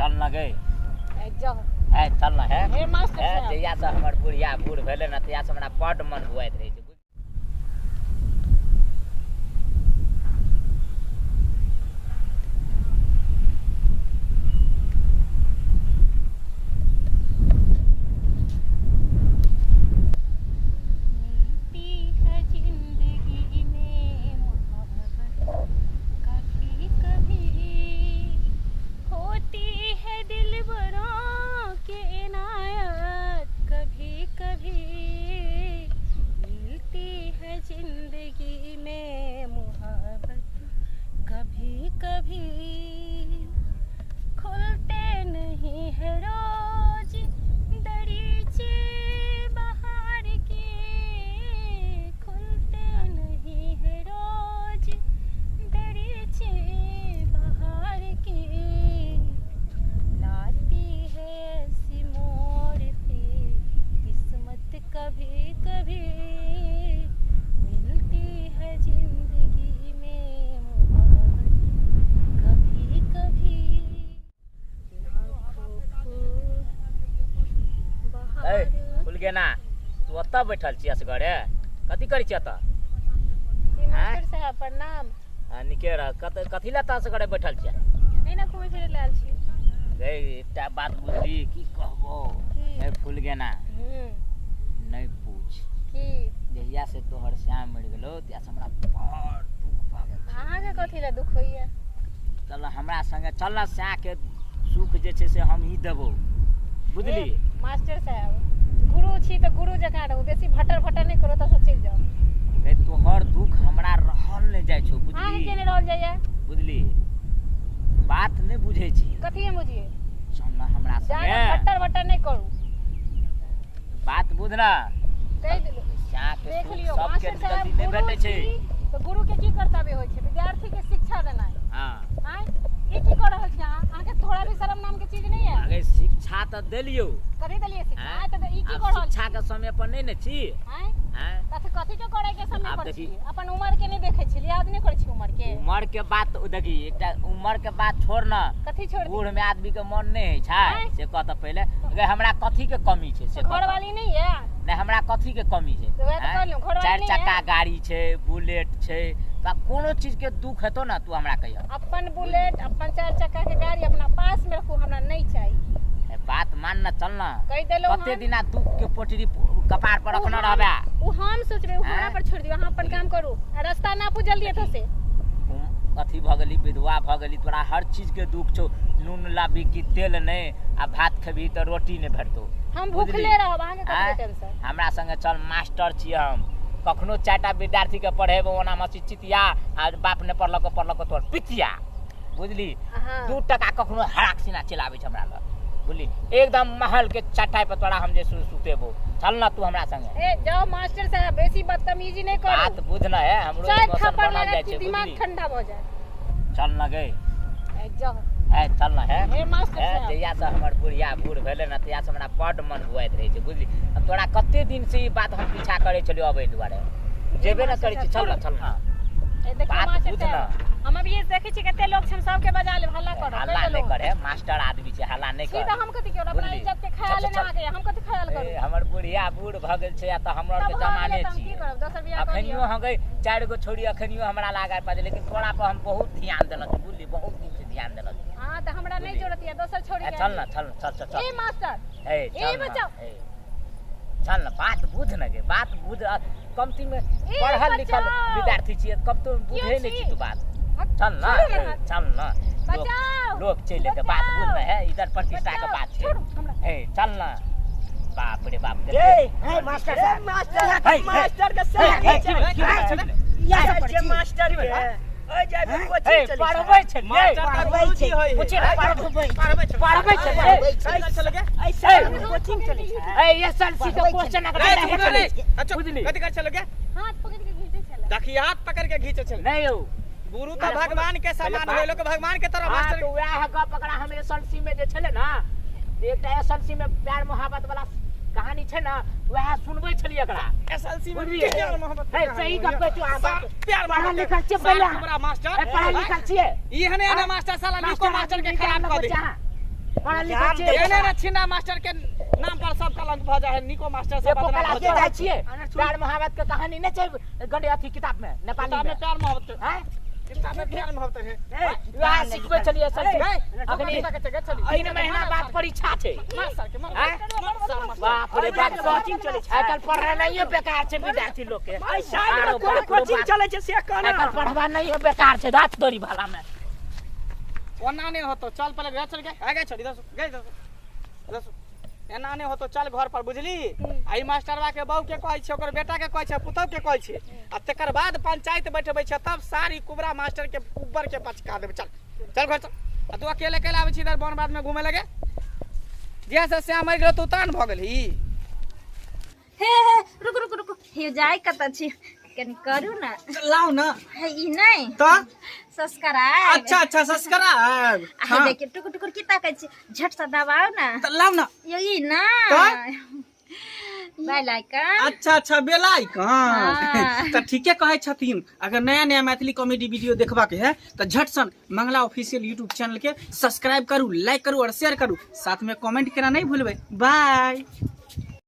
चल न गई है, चल न है। हे मास्टर साहब, जहिया से हमर बुढ़िया बूढ़ भेलै ने तहिया से हमरा बड्ड मन बुआइत रहै छै। जिंदगी में मोहब्बत कभी कभी खुलते नहीं है रोज दरीचे बहार के, खुलते नहीं है रोज दरीचे बहार के, लाती है ऐसी मोड़ पे किस्मत कभी कभी, मिलती है जिंदगी में मोहब्बत कभी कभी। ए खुल गे ना, तू ओतऽ बैठल छी असगरे, कथी करै छी ओतऽ? मास्टर साहब प्रणाम। हां निके रह, कथी लए तऽ असगरे बैठल छी? नहीं ना घूमै फिरै लए आयल छी। गई एकटा बात बुझली की कहबो? ए फूल गे ना, नहीं पूछ की जहिया से तोहर श्याम मरि गेलो तहिया से हमरा बड़ दुख भऽ गेल। अहाँके कथी लए दुख होइया? चल हमरा संगे चल ना, श्या के सुख जे छै से हम ही देबो, बुझली? मास्टर साहब गुरु छी तऽ गुरु जकाँ रहू, बेसी भटर भटर नहि करू, तऽ चलि जाउ। गई तोहर दुख हमरा रहल नहि जाइ छौ, बुझली? अहाँके के नहि रहल जाइया? बुझली बात नहि बुझै छी। कथी बुझिए? चल ना हमरा संगे, भटर भटर नहि करू, बात बुझ ना। देख लियौ मास्टर साहब गुरु छी तऽ गुरु के की कर्तव्य होइ छै? विद्यार्थी के शिक्षा देनाइ। हां आँय ई की कऽ रहल छी अहाँ? अहाँके थोड़ा भी शर्म नाम के चीज नहीं है? अरे शिक्षा तऽ देलियौ। कथी देलियै शिक्षा? आँय तऽ ई की कऽ रहल? शिक्षा के समय पर नहि ने छी। आँय कथी कथी के करै के समय पर छी? अपन उम्र के नहि देखै छी, याद नहि करै छी उम्र के। उम्र के बात देखी, एकटा उम्र के बात छोड़ ना। कथी छोड़? बूढ़ में आदमी के मन नहि होइ छै से कह तऽ पहिले। अगर हमरा कथी के कमी छै से? घरवाली नहीं है? नहीं, हमरा कथी के कमी छै? चारि चक्का गाड़ी छै, बुलेट छै, तऽ कोनो चीज के दुख हेतौ ना तू हमरा कहिया। अपन बुलेट अपन चारि चक्का के गाड़ी अपना पास में रखू, हमरा नहीं चाहिए। बात मान ना, चल ना। कहि देलहुँ कते दिना दुख के पोटरी कपार पर रखना रहबे? उ हम सोचबै, उ हमरा पर छोड़ दियौ, अहाँ अपन काम करू आ रास्ता नापू जल्दी एतऽ से। अथी भऽ गेली, विधवा भऽ गेली, तोरा हर चीज के दुख छौ। नून लाबी की तेल नहि, आ भात खेबही तऽ रोटी नहि भेटतौ। हम भूखले रहब, अहाँके कथी टेंशन? हमरा संगे चल, मास्टर छियै हम, कखनो चारिटा विद्यार्थी के पढ़ेबो ओना मसी चितिया, आ बाप ने पढ़लको पढ़लको तोहर पितिया, बुझली? 2 टका कखनो हराक सीना चलाबै छै हमरा लग, बुझली? एकदम महल के चटाई पर तोरा हम जे सुतेबो। चल ना तू हमरा संगे। ए जाओ मास्टर साहब, बेसी बदतमीजी नहीं करू। बात बुझना है, हमरो इमोशन बनल जाइ छै, दिमाग ठंडा भ जाए। चल ना गई। ए जाओ है, चल ना है। हे मास्टर साहब, जहिया से हमर बुढ़िया बूढ़ भेलै ने तहिया से हमरा बड्ड मन बुआइत रहै छै, बुझली? तोरा कते दिन से ई बात हम पीछा करै छलियौ, अबै दुआरे जेबे न करै छी। चल ना, चल ना। ए देखियौ मास्टर साहब, हम अभी देखै छी कते लोग छै, हम सबके बजा लेब, हल्ला करब। हल्ला नहि करे, मास्टर आदमी छै, हल्ला नहि करे। छी तऽ हम कथी करब? अपना इज्जत के ख्याल नहि अहाँके, हम कथी ख्याल करू? हमर बुढ़िया बूढ़ भऽ गेल छै, तऽ हमरा आर के जमाने छी। की करब? दोसर बियाह कर अखनियो हम गई 4 गो छोड़ी अखनियो हमरा लागा पाजे, लेकिन तोरा पर हम बहुत ध्यान देलहुँ, बुझली? बहुत दिन से ध्यान देलहुँ। हां तऽ हमरा नहि जरूरत ये, दोसर छोड़ी। चल ना, चल चल चल। ए मास्टर, ए ए बचाओ, चल ना, बात बुझ ना गे, बात बुझ। कमती में पढ़ल लिखल विद्यार्थी छियै, कब तो बुझै नहि छी तू बात। चल ना, चल ना, बचाओ, लोग चलि एतै, बात बुझ ना है, इधर प्रतिष्ठा के बात छै। ए चल ना, बाप रे बाप। ए मास्टर साहब, मास्टर के साथ मास्टर के ओय जाय कोचिंग चली पढ़बै छै, पढ़बै छै, पढ़बै छै, पढ़बै छै, ऐसे कोचिंग चली छै। ए एसएलसी के क्वेश्चन अगर बुझली कथि कर चल गे? हाथ पकड़ के घीचे छले। देखी हाथ पकड़ के घीचे छले। नहीं यौ, गुरु तो भगवान के समान होय, लोग भगवान के तरह मास्टर। तो वएह गप पकड़ा। हम एसएलसी में जे छले ना, एकटा एसएलसी में प्यार मोहब्बत वाला कहानी छै ना, वएह सुनबै छलियै एकरा। एसएलसी में प्यार मोहब्बत है, सही गप कहै छौ। प्यार पढ़ल लिखल छियै पहिले हमरा मास्टर। पढ़ल लिखल छियै एहने एहने मास्टर साला लिखो मास्टर के खराब कऽ दे। पढ़ल लिखल छियै। एने ने छिना मास्टर के नाम पर सब कलंक भऽ जाइ है, निको मास्टर सब एको बदनाम क्लास भऽ जाइ जाइ है। छियै। प्यार मोहब्बत के कहानी नहि छै गंडे अथी किताब में, नेपाली किताब में। में प्यार मोहब्बत के- हैं? किताब में प्यार मोहब्बत है। वएह सिखबै छलियै सब ए, अखनी ठोका के चली। 3 महीना बाद परीक्षा छै। मार सर के, मार। हैं? मार सर, मार। बाप रे बाप, कोचिंग चलै छै। आइ काल्हि पढ़नाइयो बेकार छै विद्यार्थी लोग के। एहि साइड आरो में कोन बाप रे कोचिंग बाप। चलै छै से कहना। आइ काल्हि पढ़बा नहीं बेकार छै दाँत तोरी वाला में। ओना नहीं होतो, चल पहले घर चल के आ गए, चल इधर से गए, इधर से इधर से। एना नहीं होतो, चल घर पर, बुझली? आ ई मास्टरवा के बहू के कहै छै, ओकर बेटा के कहै छै, पुतहु के कहै छै, आ तकर बाद पंचायत बैठबै छै, तब सारी कुबरा मास्टर के कुबर के पचका देबै। चल चल घर चल। आ तू अकेले अकेले आबै छी इधर वन बाद में घूमे लगे? जिया से श्याम मरि गेलो तू तान भऽ गेलही। हे हे, रुक रुक रुक, हे जाय कतऽ छी? कनि करू ने। लाउ ना। हे ई नहि। तऽ सब्सक्राइब। अच्छा अच्छा, सब्सक्राइब। आ हे देखियौ, टुकुर टुकुर की ताकै छी? झट से दबाउ ने। तऽ लाउ ना। यो ई ना तऽ? Bell icon. अच्छा अच्छा, बेल आइकन। हाँ। तऽ ठीके कहै छथिन, अगर नया नया मैथिली कॉमेडी वीडियो देखबाक है तऽ झट सन मंगला ऑफिशियल यूट्यूब चैनल के सब्सक्राइब करू, लाइक करू और शेयर करू, साथ में कमेंट केना नहीं भूलबै। बाय।